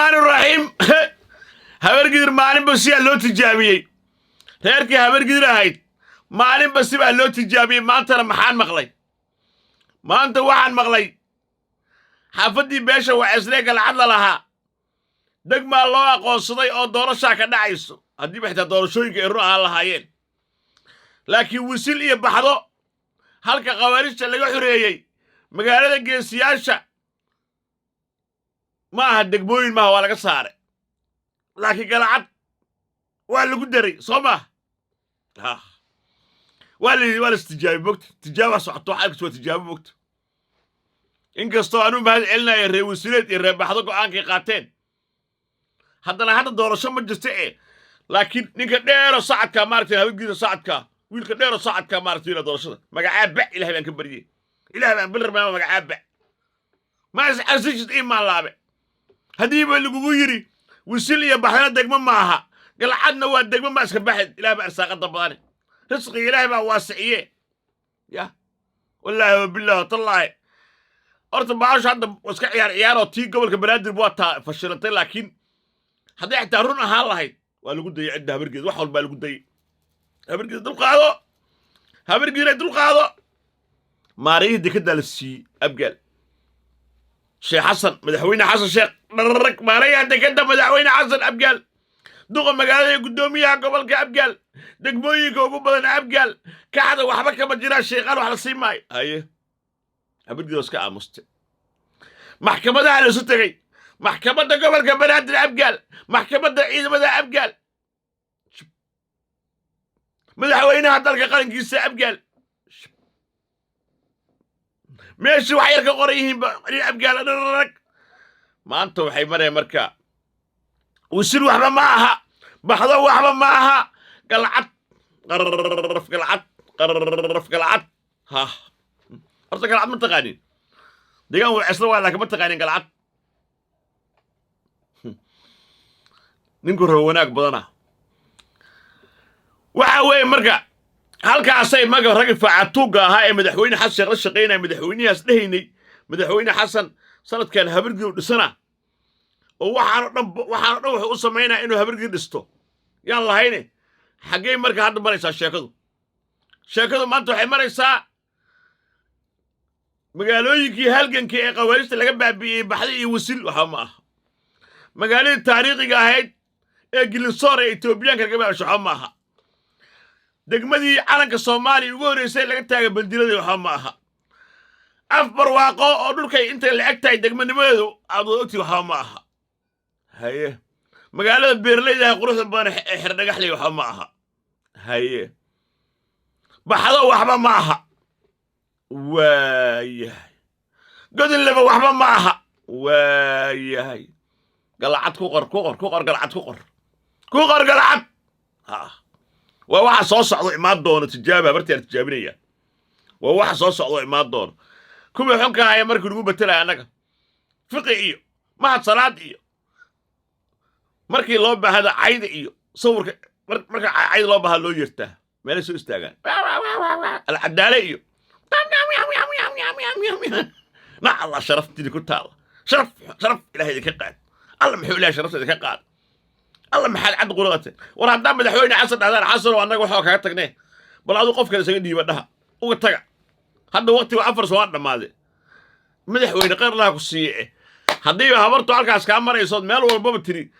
Raxmaan iraxiim. Habargidir maalinba siyaa loo tijaabiyey. Reerkii Habargidir ahayd maalinba sibaa loo tijaabiyey. Maantana maxaan maqlay? Maanta waxaan maqlay xaafaddii beesha Waceyslee Galcadla lahaa degmaa loo aqoonsaday oo doorashaa ka dhacayso, haddiiba xitaa doorashooyinka ay run ahaan lahaayeen. Laakiin Wisil iyo Baxdo, halka khawaarijta laga xoreeyey, magaalada geesiyaasha ma aha, degmooyin maaha, waa laga saaray. Laakiin Galcad waa lagu daray, soo maaha? Ha, waa la waa la istijaabay, mogta. Tijaaba socoto, wax arkis waa tijaabo, mogta. Inkastoo anuu mahad celinaya reer Wasileed iyo reer Baxdo go'aankay qaateen, haddana hadda doorasho ma jirta e. Laakiin ninka dheero sacadka, maaragtay, habagiisa sacadka, wiilka dheero sacadka, maaragtay, ila doorashada magacaaba Ilahay baan ka baryey, Ilahay baan bilrmaama magacaaba ma isxasishid imaan laabe. Haddiiba lagugu yidhi Wisil iyo Baxdana degmo maaha, Galcadna waa degmo, ma iska baxid? Ilahay baa arsaaqada badane, risqiga Ilaahay baa waasiciye. Ya wallaahi wabilaahi tallaahi, horta baasha hadda waa iska ciyaar ciyaaroo tii gobolka Banaadir waa taa fashilantay. Laakiin hadday xitaa run ahaan lahayd, waa lagu dayay cidda Habargeed, wax walbaa lagu dayay. Habargeed dulqaado, Habargeeda dulqaado. Maarayihii dekeddaa la siiyey Abgaal Sheekh Xasan, Madaxweyne Xasan Sheekh dhararag. Maarayaha dekedda Madaxweyne Xasan Abgaal, duqa magaalada iyo guddoomiyaha gobolka Abgaal, degmooyinka ugu badan Abgaal. Kaxda waxba kama jiraan, sheekhaan wax la sii maayo. Haye, Habargeed waa iska aamuste. Maxkamadaha la isu tegey: maxkamadda gobolka Banaadir Abgaal, maxkamadda ciidamada Abgaal, madaxweynaha dalka qarankiisa Abgaal. Meeshii wax yar ka qoran yihiinba nin Abgaal dhararag. Maanta waxay mareen marka Wisil waxba ma aha, Baxdo waxba ma aha, Galcad qararaf, Galcad qararaf, Galcad. Ha, horta Galcad ma taqaanin? Deegaan Waceysla waa, laakiin ma taqaanin Galcad? Ninku rabo wanaag badana waxa weeye. Marka halkaasay maga raggi faacatuugga ahaa ee Madaxweyne Xasan Sheekh la shaqaynaya, madaxweynahaas dhehaynay, Madaxweyne Xasan sanadkan Habargiir dhisana oo waxaano dhan wuxuu u samaynaya inuu Habargiir dhisto yaan lahayne. Xaggey marka hadda maraysaa sheekadu? Sheekadu maanta waxay maraysaa magaalooyinkii halganka ee khawaarijta laga baabi'iyey, Baxda iyo Wasil, waxba ma aha. Magaaladii taariikhiga ahayd ee Gilinsoor ee Etoobiyaanka laga baabisho, waxba ma aha. Degmadii calanka Soomaaliya ugu horreysay laga taagay, Bandiradii, waxba ma aha. Af Barwaaqo oo dhulkay intay la eg tahay degmanimadeedu aad wada ogtii, waxba ma aha. Haye, magaalada beerleyda ah quruxda badan ee Xerdhagaxley, waxba ma aha. Haye, Baxdo waxba ma aha. Waayahay, Godinleba waxba ma aha. Waayahay, Galcad ku qor, ku qor, ku qor, Galcad ku qor, ku qor Galcad. Ha, waa waxa soo socdo imaan doona. Tijaaba bartiaan tijaabinaya, waa waxa soo socdo imaan doona. Kuwii xunka haya markii lagu betelaya annaga, Fiqi iyo Mahad Salaad iyo markii loo baahada cayda iyo sawirka, marka cayda loo baahda loo yeertaa, meelay soo istaagaan, Alcadaale iyo nac. Allah sharaftiidi ku taala, sharaf, sharaf Ilahay idinka qaad. Alla muxuu Ilahay sharafta idinka qaad? Alla maxaad cad quraqate? War haddaa Madaxweyne Xasan dhahdaan, Xasan oo annaga waxaa kaga tagnee, bal adu qof kale isaga dhiiba, dhaha uga taga. Hadda waqtigu 4 sano waa dhammaade. Madaxweyne khayr Allaha ku siiye. Haddiiba habartu halkaas kaa maraysood meel walbaba tiri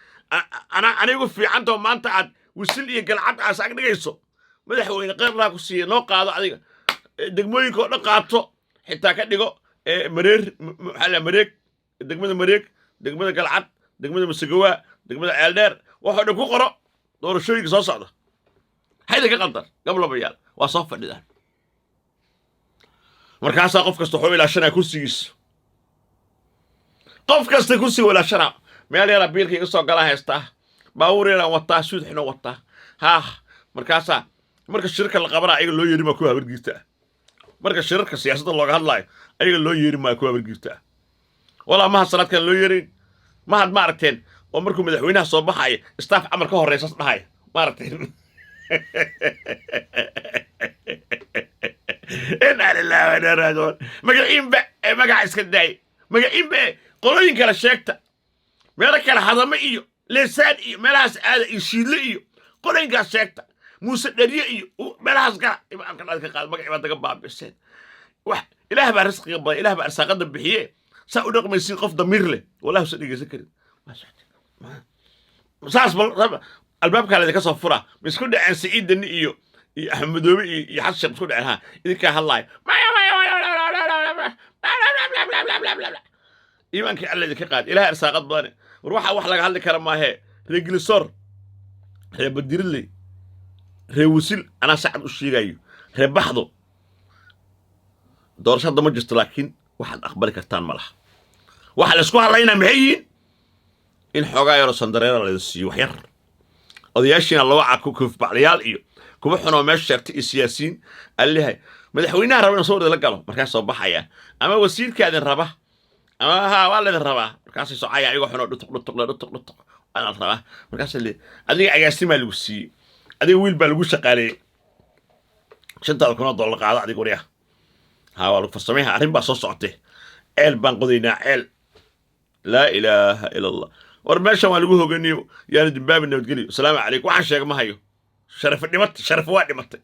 anigu fiicantao, maanta aad Wisil iyo Galcad aas ag dhigayso, madaxweyne khayr Allaha ku siiye. Noo qaado adiga degmooyinka oo dhan qaato, xitaa ka dhigo Mareer, maxaa la, Mareeg, degmada Mareeg, degmada Galcad, degmada Masagawaa, degmada Ceeldheer, waxoo dhan ku qoro doorashooyinka soo socda. Hayda ka qaldan gablabayaal waa soo fadhidaan. Markaasaa qof kasta wuxuu ilaashanaa kursigiisa, qof kasta kursiga ilaashanaa. Meel yaraa biilka iga soo galaan haystaa, baabuur yaraan wataa, suud xino wataa. Haah, markaasaa marka shirka la qabanaa ayaga loo yeeri maa kuwa Habargiirta ah. Marka shirarka siyaasadda looga hadlaayo ayaga loo yeeri maayo kuwa Habargiirta ah. Walaa Mahad Salaadkan loo yeerayn. Mahad ma aragteen oo markuu madaxweynaha soo baxaya staff camal ka horreysas dhahaya? Ma aragteen? Inaa lillahi wa inaa raajicuun. Magaciinba ee magaca iska daay, magaciinba ee qolooyin kale sheegta. Meelo kale, Hadame iyo Leesaan iyo meelahaas aada iyo Shiidle iyo qolinkaas sheegta, Muuse Dherye iyo meelahaas gala. Imaanka ka qaad magaci baad naga baabiseen. Wax Ilaah baa risqiga badan, Ilaah baa arsaaqada bixiye. Saa u dhaqmaysiin qof damiir leh wallahi usan dhegeysan karin. Saas bal albaabkaa laydinka soo fura. Ma isku dhaceen Siciid Deni iyo Axmed Madoobe iyo Xasan Sheekh? Isku dhaceen? Ha, idinkaa hadlaaya. Maya, maya, maya. Iimaankii Alla idinka qaad. Ilaah arsaaqad badane. War waxa wax laga hadli kara maahee. Reer Gilisoor, reer Badiridley, reer Wasil, anaa sacad u sheegayo, reer Baxdo, doorasho hadda ma jirto, laakiin waxaad aqbali kartaan ma laha. Waxa laysku hadlaynaa maxay yihiin? In xoogaa yaroo sandareera laydin siiyo, wax yar odayaashiina loo cako, koofbaclayaal iyo kuwa xunoo meesha sheegtay iyo siyaasiyiin alihay. Madaxweynaha raba inuu sawir la galo, markaas soo baxaya, ama wasiirkaadin raba, ama ha waa laydin rabaa, markaasay socaya ayagoo xunoo dhutuq dhutuq le, dhutuq dhutuq, waana la rabaa. Markaas le adiga agaasimaa lagu siiyey, adiga wiil baa lagu shaqaaleeyey, 5000 oo dollar qaado adiga waryaa. Ha, waa lagu farsamayha. Arrin baa soo socotay, ceel baan qodaynaa, ceel. Laa ilaaha ila Allah. War meeshan waa lagu hoganiyo, yaana dimbaabi. Nabadgelyo, asalaamu calaykum. Waxaan sheega ma hayo. Sharafo dhimatay, sharafo waa dhimatay.